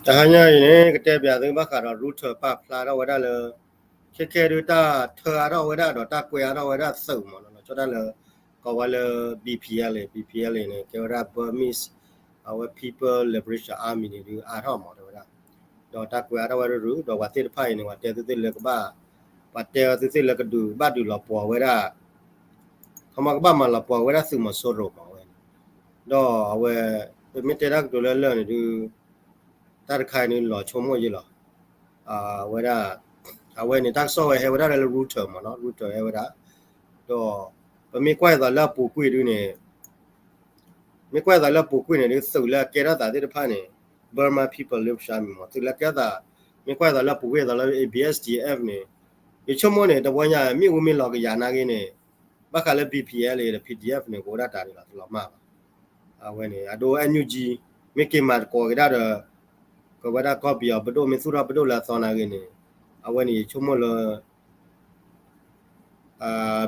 တဟါညါအံၤန့ၣ် ကတဲဘၣ်သုဘၣ်ဃးဒီး Reuters ပာ်ဖျါထီၣ်ဝဲဒၣ်လၢ ခဲခဲဒုးတၢ်ထၢအါထီၣ်ဝဲဒၣ်ဒီးတၢ်ကွဲးအါထီၣ်ဝဲဒၣ်သုးမ့ၢ်နီၤ လီၤဆီဒၣ်တၢ်လၢ ကိးဝဲလၢ BPLA, BPLA န့ၣ် ကဲဝဲဒၣ် Burmese အဝဲ People Liberation Army န့ၣ်ဒုးအါထီၣ်မ့ၢ်တဲဝဲဒၣ် ဒီးတၢ်ကွဲးအါထီၣ်ဝဲဒၣ်ရူ ဒီးပှၤသ့ၣ်တဖၣ်အံၤန့ၣ် ပှၤတဲသုသ့ၣ်လၢကဘၣ် ပှၤတဲသုသ့ၣ်လၢကဒုးဘၣ်ဒုးလီၤပှီၢ်ဝဲဒၣ် ခီမီကဘၣ်မၤလီၤပှီၢ်ဝဲဒၣ်သုးမီၤစိရိၤမ့ၢ်ဝဲန့ၣ် ဒီးအဝဲ ပမ့ၢ်တဲတၢ်ကတိၤလၢလၢာ်န့ၣ်ဒုး တၢ်တခါအံၤန့ၣ်လီၤဆိကမိၣ်ယဲလီၤ ဝဲဒၣ် အဝဲန့ၣ် တၢ်ကစီၣ်ဝဲဟဲဝဲဒၣ်လၢ Reuters မ့ၢ်နီၤ Reuters ဟဲဝဲဒၣ် ဒီး ပမ့ၢ်ကွၢ်အသးလၢအပူၤကွံာ်ဒုးန့ၣ် မ့ၢ်ကွၢ်အသးလၢအပူၤကွံာ်န့ၣ်ဒုး သုးလၢအကဲထီၣ်သးသ့ၣ်တဖၣ်န့ၣ် Burma People Liberation Army မ့ၢ် သုးလၢကဲထီၣ်သး မ့ၢ်ကွၢ်အသးလၢအပူၤကွံာ်အသးလၢ BSDF န့ၣ် ယဆိကမိၣ်န့ၣ် တဝီညါမ့ၣ်အူမ့ၢ်လီၤကယၤနာ်က့န့ၣ် ဘၣ်ဃးလၢ BPLA ဒီး PDF န့ၣ် ကအိၣ်ဒၣ်တၢ်န့ၣ်လီၤ တလီၤမၢ်ဘၣ် အဝဲန့ၣ် အဒိ NUG မ့ၢ်က့ၤမၤသကိးက့ၤဒၣ်ဒီး ကဝဲဒၣ်ကီၢ်ပယီၤပဒိၣ် မ့ၢ်သူၣ်ထီၣ်ပဒိၣ်လၢအသီနာ်က့န့ၣ် အဝဲန့ၣ်ယဆိကမိၣ်လၢ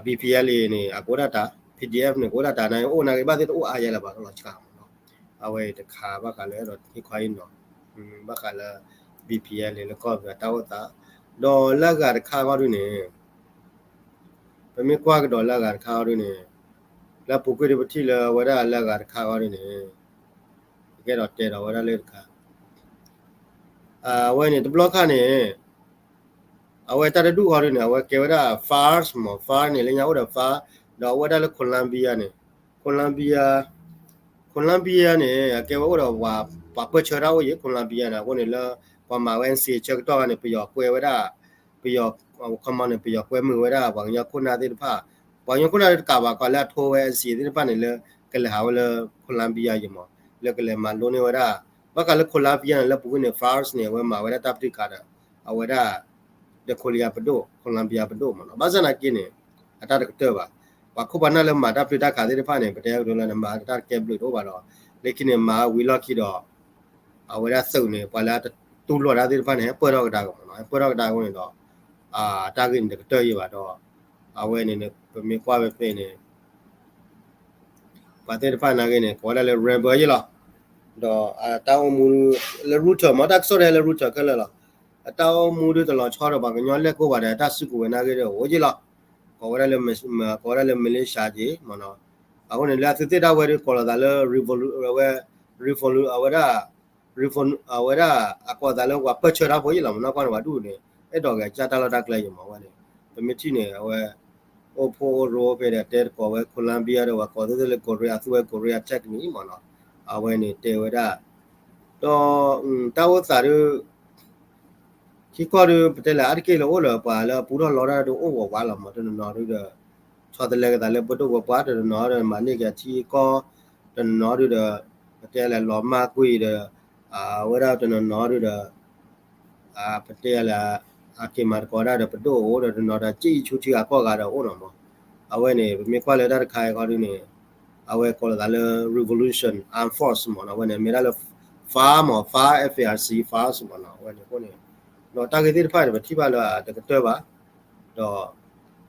BPLA န့ၣ် အကအိၣ်ဒၣ်တၢ် PDF န့ၣ် ကအိၣ်ဒၣ်တၢ်နာ်က့ အိၣ်နာ်က့ဘၣ်သ့ၣ်တအိၣ်အါယဲလၢၤဘၣ် ကလီၤဆှၣ်မ့ၢ်နီၤ အဝဲတခါဘၣ်ဃးလၢအဲၣ်ဒိးဟ့ၣ်ခီဟ့ၣ်နီၤ ဘၣ်ဃးလၢ BPLA လၢကီၢ်ပယီၤတၢ်အိၣ်သး ဒီးလၢအဂၤတခါအဂီၢ်ဒုးန့ၣ် ပမ့ၢ်ကွၢ်ကဒီးလၢအဂၤတခါအဂီၢ်ဒုးန့ၣ် လၢပူၤကွံာ်ဒုးပထံၣ်လၢအဝဲဒၣ်လၢအဂၤတခါအဂီၢ်ဒုးန့ၣ် ကကဲထီၣ်တဲဒီးဝဲဒၣ်လၢတခါ အဝဲန့ၣ် တဘျီခါန့ၣ် အဝဲတၢ်တဒူၣ်ဃီဒုးန့ၣ် အဝဲကဲဝဲဒၣ် FARS မ့ၢ် FARS န့ၣ် လၢညါအိၣ်ဒီး FARS ဒီးအဝဲဒၣ်လၢ Colombia န့ၣ် Colombia Colombia န့ၣ် အကဲဝဲအိၣ်ဒီးပှၤ ပှၤပၢၢ်ဆၢတၢ်အိၣ်ယံၤ Colombia န့ၣ် အဃိန့ၣ်လၢ ပှၤမၤဝဲ NCA ဆၢကတီၢ်ခါန့ၣ် ပယီၤကွဲဝဲဒၣ် ပယီၤ ခီမီန့ၣ် ပယီၤကွဲမုာ်ဝဲဒၣ် ပှၤကညီခိၣ်နၢ်သ့ၣ်တဖၣ် ပှၤကညီခိၣ်နၢ်တကးဘၣ် ကီးလၢအထိဝဲ NCA သ့ၣ်တဖၣ်န့ၣ်လၢ ကလဲၤဟးဝဲလၢ Colombia ယံၤမ့ၢ် လၢကလဲၤမၤလိန့ၢ်ဝဲဒၣ် ဘၣ်ဃးလၢ Colombia န့ၣ် လၢပူၤကွံာ်န့ၣ် FARS န့ၣ် အဝဲမၤဝဲဒၣ်တၢ်ပတုာ်ခးဒီး အဝဲဒၣ် ဒီး Colombia ပဒိၣ် Colombia ပဒိၣ်မ့ၢ်နီၤ ဘၣ်ဆၣ်သနာ်က့န့ၣ် အတၢ်တကတၢၢ်ဘၣ် ပှၤခိၣ်ပှၤနၢ်လၢမၤတၢ်ပတုာ်တၢ်ခးသ့ၣ်တဖၣ်န့ၣ် ပတဲကတိၤလၢနမၤတၢ်တကဲဘျုးတအိၣ်ဘၣ်ဒီး လၢခံန့ၣ် မၤဝံၤလီၢ်ခံဒီး အဝဲဒၣ်သုးန့ၣ် ပှၤလၢအတူၢ်လိာ်တၢ်သ့ၣ်တဖၣ်န့ၣ် ဟဲပၢၢ်ထီၣ်ကဒါက့ၤမ့ၢ်နီၤ ဟဲပၢၢ်ထီၣ်ကဒါက့ၤန့ၣ်ဒီး တၢ်ဂ့ၢ်န့ၣ်တကတၢၢ်ယံၤဘၣ်ဒီး အဝဲန့ၣ် ပမ့ၢ်ကွၢ်ဝဲဖဲန့ၣ် ပှၤသ့ၣ်တဖၣ်နာ်က့န့ၣ် ကိးဝဲဒၣ်လၢ rebel ယံၤလီၤ ဒီးအတၢ်အိၣ်မူလၢ Reuters မ့ၢ်တၢ်ကစီၣ်ဒ်လၢ Reuters ခဲလၢာ်လီၤ အတၢ်အိၣ်မူဒုးတလီၤဆီဒီးပှၤကညီလဲၢ်ကိၢ်ဘၣ်ဒီး အတၢ်စုကဝဲၤနာ်က့ဒီးအိၣ်ယံၤလီၤ ကိးဝဲဒၣ်လၢ ကိးဝဲဒၣ်လၢ militia က့ၤမ့ၢ်နီၤ အဃိန့ၣ်လၢအသုးသ့ၣ်ဒၣ်ဝဲဒုးကိးလီၤသးလၢ revolu အဝဲ revolu အဝဲဒၣ် revolu အဝဲဒၣ် အကိးသးလၢပှၤပၢၢ်ဆၢတၢ်ဖိယံၤလီၤ မ့ၢ်နီၤ ကွၢ်န့ၣ်ပှၤဒူၣ်န့ၣ် အဲၣ်ဒိးဂဲၤကၢ်တၢ်လီၢ်တၢ်ကျဲယံၤမ့ၢ်ဝဲန့ၣ် ပမ့ၢ်ထံၣ်န့ၣ် အဝဲ အိၣ်ဖှိၣ်အိၣ်ရိဖဲဒီးတဲတကိးဝဲ Colombia ဒီးပှၤကိးသ့ၣ်သ့ၣ်လၢ Guerrilla အသူဝဲ Guerrilla Tactic န့ၣ်မ့ၢ်နီၤ အဝဲန့ၣ်တဲဝဲဒၣ် ဒီး တၢ်အိၣ်သးဒုး ထံကီၢ်ဒုး ပတဲလဲၣ် အါတက့ၢ်လၢအိၣ်လၢပှၤလၢအပူထီၣ်လီထီၣ်ဒုးအိၣ်ဝးဝးလီၤမး တနီၤနီၤဒုးဒီး ဆီတလဲကသးလၢပဒိၣ်ပပှၢ် တနီၤနီၤဒီး မၤန့ၢ်က့ၤထံကီၢ် တနီၤနီၤဒုးဒီး ပတဲလဲၣ် လီၤမၢ်ကွံာ်ဒီး အဝဲဒၣ်တနီၤနီၤဒုးဒီး ပတဲလဲၣ် အက့ၤမၤသကိးဒၣ်ဒီးပဒိၣ်အိၣ်ဒီး တနီၤဒီး ကၠံၣ်အံၤဆူထံဂၤကီၢ်ဂၤဒီးအိၣ်နီၤမး အဝဲန့ၣ် ပမ့ၢ်ကွၢ်လၢတၢ်တခါအံၤဃီဒုးန့ၣ် အဝဲကိးလီၤသးလၢ Revolution Armed Force မ့ၢ်နီၤ အဝဲန့ၣ် မ့ၢ်ဒၣ်လၢ FARC မး FARC FARC မ့ၢ်နီၤ အဝဲန့ၣ်အဃိန့ၣ် ဒီးတၢ်ဂ့ၢ်သ့ၣ်တဖၣ်န့ၣ် ပထံၣ်ဘၣ်လၢအတကတၢၢ်ဘၣ် ဒီး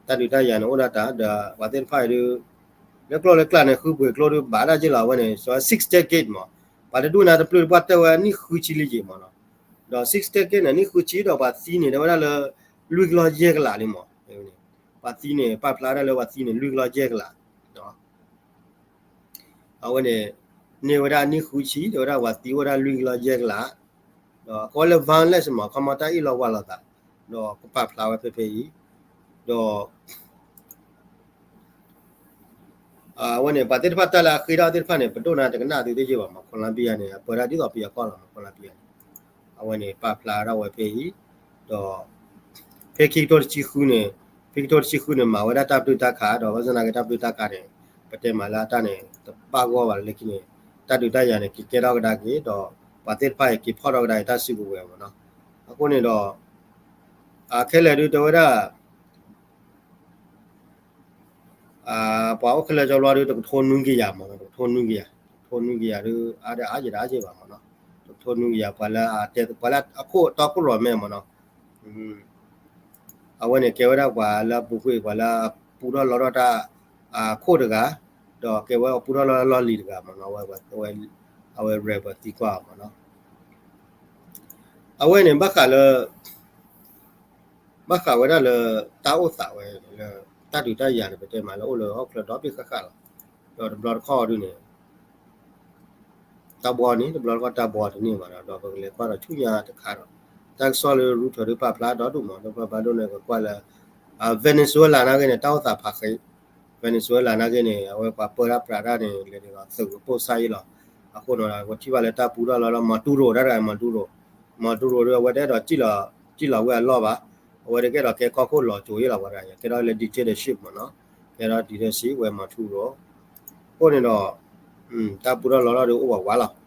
တၢ်ဒုးတၢ်ယၤန့ၣ်အိၣ်ဒၣ်တၢ် ဒီးပှၤသ့ၣ်တဖၣ်အံၤဒုး လၢကျိၣ်လၢကျါန့ၣ် ဃုပှ့ၤကျိဒုးဘၣ်ဒၣ်က့လီၤ အဝဲန့ၣ် six decade မး ပှၤတဒူၣ်န့ၣ်တပျုၢ်တပှၢ်တၢၢ်ဝဲနံၣ်ဃုဆံလံက့မးနီၤ ဒီး six decade န့ၣ် နံၣ်ဃုဆံဒီးပှၤသံန့ၣ် တဲဝဲဒၣ်လၢလွံၢ်ကလီၢ်ယဲၢ်ကလးလံမး ပှၤသံန့ၣ် ပာ်ဖျါဒၣ်လၢပှၤသံန့ၣ် လွံၢ်ကလီၢ်ယဲၢ်ကလး အဝဲန့ၣ် န့ၢ်ဝဲဒၣ်နံၣ်ဃုဆံ တဲဝဲဒၣ်ပှၤသံအိၣ်ဒၣ်လွံၢ်ကလီၢ်ယဲၢ်ကလး ဒီးကိးလၢ violence မး ခီမီတၢ်အ့ၣ်လိာ်ဝါလိာ်သး ဒီးကပာ်ဖျါဝဲဖဲဖဲအံၤ ဒီး အဝဲန့ၣ် ပှၤသ့ၣ်တဖၣ်တၢ်လၢအဃ့ထီၣ်သ့ၣ်တဖၣ်န့ၣ် ပဒိၣ်န့ၣ်တကနၣ်သုသ့ၣ်ယဲၢ်ဘၣ်မး Colombia န့ၣ် အပၢဒၣ်ဒ်သိးပယီၤကီၢ်လီၤမး Colombia န့ၣ် အဝဲန့ၣ် ပာ်ဖျါထီၣ်ဝဲဖဲအံၤ ဒီး ဖဲခံကထိတဆံဃုန့ၣ် ဖဲခံကထိတဆံဃုန့ၣ် မၤဝဲဒၣ်တၢ်ပတုာ်တၢ်ခး ဒီးဘၣ်ဆၣ်သနာ်က့တၢ်ပတုာ်တၢ်ခးန့ၣ် ပတဲမးလၢအတၢ်န့ၣ် တဘၣ်ဂီၢ်ဘၣ်လၢခံန့ၣ် တၢ်ဒုးတၢ်ယၤန့ၣ် က့ၤကဲထီၣ်ကဒါက့ၤ ဒီးပှၤသ့ၣ်တဖၣ်အံၤ က့ၤဖီၣ်ထီၣ်ကဒါက့ၤတၢ်စုကဝဲၤမးနီၤ အဃိန့ၣ်ဒီး အခဲလၢာ်ဒုးတဲဝဲဒၣ် ပှၤအိၣ်ခဲလၢာ်ကၠီဘျီဒုး တကထိနွံကယၤမးနီၤ တကထိနွံကယၤ တကထိနွံကယၤဒုး အါဒၣ်အါယံၤဒၣ်အါယံၤဘၣ်မးနီၤ တကထိနွံကယၤ ပှၤလၢအတဲ ပှၤလၢအခိၣ်တီခိၣ်ရိၣ်မဲမးနီၤ အဝဲန့ၣ်ကဲဝဲဒၣ်ပှၤလၢအပူၤကွံာ် ပှၤလၢအပူထီၣ်လီထီၣ်တၢ် အခိၣ်တဂၤ ဒီးကဲဝဲအပူထီၣ်လီထီၣ်လီၢ်လံၤတဂၤမးနီၤ အဝဲ အဝဲ rebel သံကွၢ်မးနီၤ အဝဲန့ၣ် ဘၣ်ဃးလၢ ဘၣ်ဃးဝဲဒၣ်လၢ တၢ်အိၣ်သးဝဲလၢ တၢ်ဒုးတၢ်ယၤန့ၣ် ပတဲမးလၢအိၣ်လၢဟီၣ်ခိၣ်ချၢဒီဘ့ၣ်ဃၣ်ဃၣ်လီၤ. ဒီးတဘျီတခီၣ်ဒုန့ၣ် တၢ်ဘှီန့ၣ် တဘျီတခီၣ်တၢ်ဘှီတန့ၢ်ဘၣ်ဒီး ဒီးပကလဲၤကွၢ်ဒီးဆူညါတခါဒီး တၢ်ကစီၣ်လၢ Reuters ဒုးပာ်ဖျါဒီဒူၣ်မး ဒီးပှၤဘၣ်ဒိၣ်န့ၣ် ကကွၢ်လၢ Venezuela နာ်က့န့ၣ် တၢ်အိၣ်သးဖးဃံး Venezuela နာ်က့န့ၣ် အဝဲပှၤပၢတၢ်ပြးတၢ်န့ၣ် လဲၤဒ်သိးသုးကပိၢ်စၢ်အံၤလီၤ. အဃိန့ၣ်ဒီး ပထံၣ်ဘၣ်လၢတၢ်ပူထီၣ်လီၤဒီး Maduro တၢ်တဂၤ Maduro Maduro ဒီး အဝဲတအဲၣ်ဒိး စံၣ်လီၤဝဲအလီၢ်ဘၣ်. အဝဲတကအဲၣ်ဒိးကဲကီၢ်ခိၣ်လီၤစိၤအံၤလီၤ ပှၤတဂၤ ကဲထီၣ်လၢ dictatorship မးနီၤ ကဲထီၣ် dictatorship ဝဲ Maduro အဃိန့ၣ်ဒီး တၢ်ပူထီၣ်လီၤထီၣ်ဒီးအိၣ်ဝးဝးလီၤ.